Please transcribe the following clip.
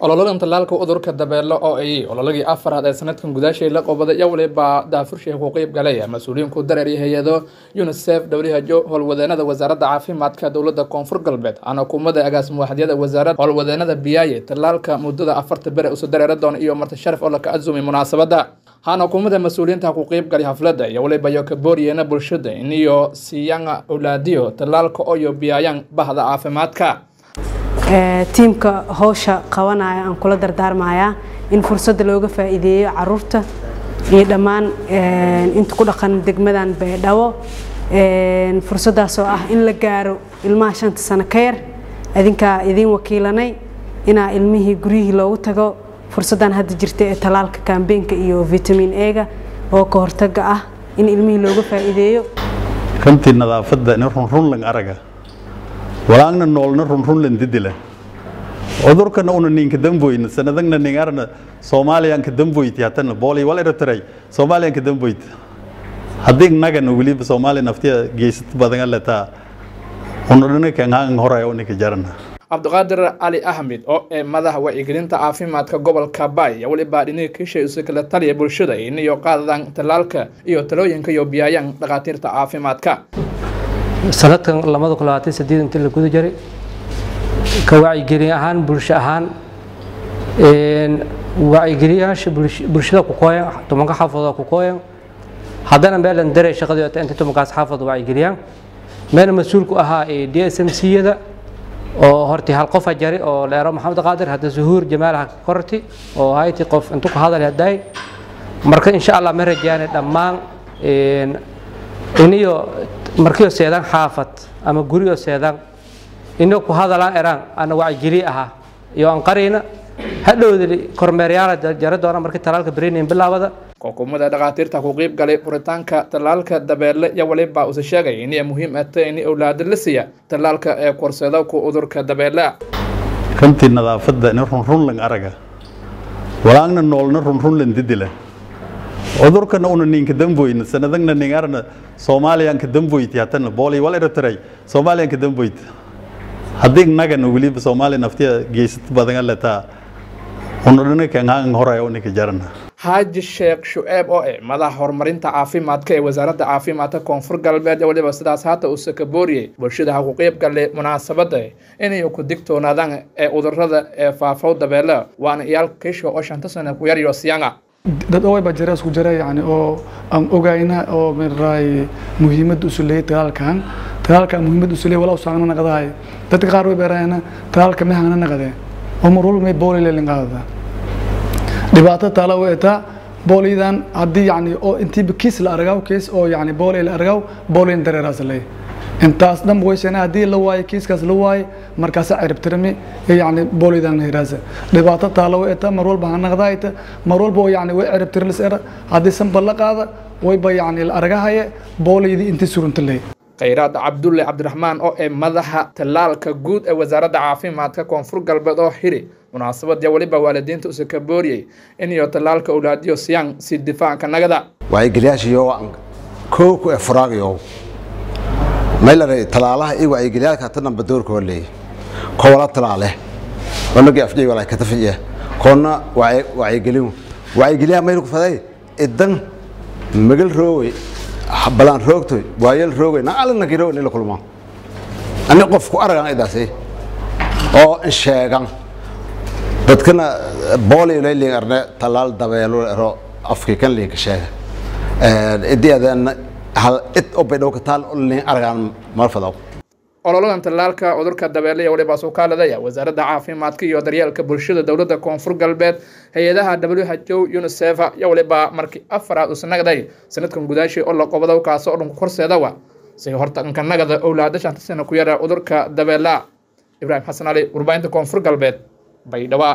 Ololadan tallaalka cudurka dabeelo oo ay ololadii afaraad ee sanadkan gudaashay la qobaday iyo waliba daafurshii ku qayb galay mas'uuliyiin ku dareeray hay'ado UNICEF, WHO, howlwadeenada wasaaradda caafimaadka dowladda Koonfur Galbeed, anakumada agaasimo waaxyada wasaaradda, howlwadeenada biyaaye tallaalka muddada 4 bere usoo dareeri doona iyo marti sharaf oo la ka azumay munaasabadda. Hana kumada mas'uuliyiinta ku qayb galay xafladda iyo waliba iyo ka booriyeen bulshada in iyo siiyaan awlaadiyo tallaalka oo iyo biyaayaan bahda caafimaadka. Tiimka howsha qabanaya aan kula dardaarmayaa in fursadda looga faa'iideeyo caruurta iyo dhammaan inta ku dhaqan degmadan Baydhabo, fursaddaas oo ah in la gaaro ilmaha 5ta sano ka yar. Idinkaa idiin wakiilanay inaa ilmihii guryihii loogu tago. Fursaddan hadda jirta ee tallaalka kaambeenka iyo vitamin A-ga oo ka hortagga ah in ilmihii looga faa'iideeyo. Runtii nadaafadda in runrun lang araga walaagna noolna runrun lan didila cudurkana una ninka damboyna sanadagna ning arna Soomaaliyan ka damboyti hatana booli wal ertaray Soomaaliyan ka damboyt haddii nagana waliba Soomaaliya naftiya geysat badan letaa una dhanka aan horay oo ninka jarana. Cabdiqaadir Cali Axmed oo ee madaxa wacyigelinta caafimaadka gobolka Bay ayaa waliba dhinaca kishay isu kala taliya bulshada in iyo qaadadaan tallaalka iyo talooyinka iyo biyaayaan dhakhaatiirta caafimaadka. Sanadkan 2028 intii la guda jiray, ka wacyigelin ahaan bulsho ahaan wacyigeliyaasha bulshada ku kooyan 10ka xaafadood ku kooyan, haddana meelan daray shaqadii inta 10kaas xaafadood wacyigeliyaan meel mas-uulku ahaa ee DSMC-yada oo horti hal qof jari oo leero Maxamed Qaadir, hadda Zuhuur Jamaal ha korti oo hayti qof intu ku hadal haday. Marka insha Allah ma rajaan dhammaan iniyo markiyo seedan xaafad ama guriyo seedan inuu ku hadalaan eraan ana wacyigeli ahaa iyo aan qarina hadhowdii kormeeryaal jara doona markii talaalka berinin bilaabada. Xukuumadda dhakhaatiirta ku qayb galay furitaanka tallaalka dabeelle iyo waliba uu sheegay in ay muhiim tahay in awlaadda la siiya tallaalka ee korseeda ku cudurka dabeelle. Runtii nadaafadda in runrun lang araga walaagna noolna runrun lan didila cudurkana una ninka damboyna sanadagna ning arna Soomaaliyan ka damboyti hatana booli wal ertaray Soomaaliyan ka damboyt haddii nagana waliba Soomaaliya naftiya geysat badan letaa una dhanka aan horay oo ninka jarana. Xaaji Sheekh Shuceeb oo eh madaxa horumarinta caafimaadka ee wasaaradda caafimaadka Koonfur Galbeed waliba sidaas haata uu sakabooriyey bulshada ha ku qayb galay munaasabadda inay ku digtoonaadaan ee cudurrada ee faafow dabeele waana iyaal kisho oo 5ta sano ku yar iyo siyanga. Dad oo baa jira isku jira yani oo aan ogayna oo miraay muhiimad u leeyahay talaalkan muhiimad u leeyahay walaal saangna naqdahay. Dadka qaar way beerayna talaalka ma hana naqdeen oo mar walba may booli leelin qaadada dhibaato taala way taa boolidan haddii yani oo intii kiis la aragaw, kiis oo yani booli la aragaw boolin dareeraas leeyahay intaas dhan weysana haddii la waayo kiiskaas la waayo markaas ciribtirmi yani boolidan hiraasa. Dhibaato taala way taa mar walba ha naqdaayta mar walba oo yani way ciribtirlis era haddii sanba la qaada wayba yani la aragahaye boolidii intii surunta leeyahay. Khayraad Cabdulle Cabdiraxmaan oo ee madaxa tallaalka guud ee wasaaradda caafimaadka Koonfur Galbeed oo xiri munaasabadii waliba waalidiinta uu ka booriyey in iyo tallaalka awlaadiyo siyaan si difaaca nagada. Wacyigeliyaasha koo ku furaagayo meelare talaalaha iyo wacyigelyaalka tan badoorka leeyahay ko wala talaale wanaga afjay wala ka tafiya koona wacyigelin wacyigeliyaa meel ku faday idan magal rooway balaan roogtoy waayeel roogay na alna giro in la kulmo ani qof ku aragan idaasi oo in sheegan dadkana booli leeyahay arne talaal dabeelo ro afkii kan leeyahay sheega idii adan hal id oo baydhow ka taal leeyahay aragan marfadaw. Ololadan tallaalka cudurka dabeelle iyo waliba soo kaaladaya wasaaradda caafimaadka iyo daryeelka bulshada dowladda Koonfur Galbeed, hay'adaha WHO, UNICEF iyo waliba markii afaraad uu sanadday sanadkan gudaashii oo la qobado kaas oo dhan ku horseedawa si hortanka nagada awlaadda 5ta sano ku yara cudurka dabeella. Ibraahim Xasan Ali, warbaahinta Koonfur Galbeed, Baydhabo.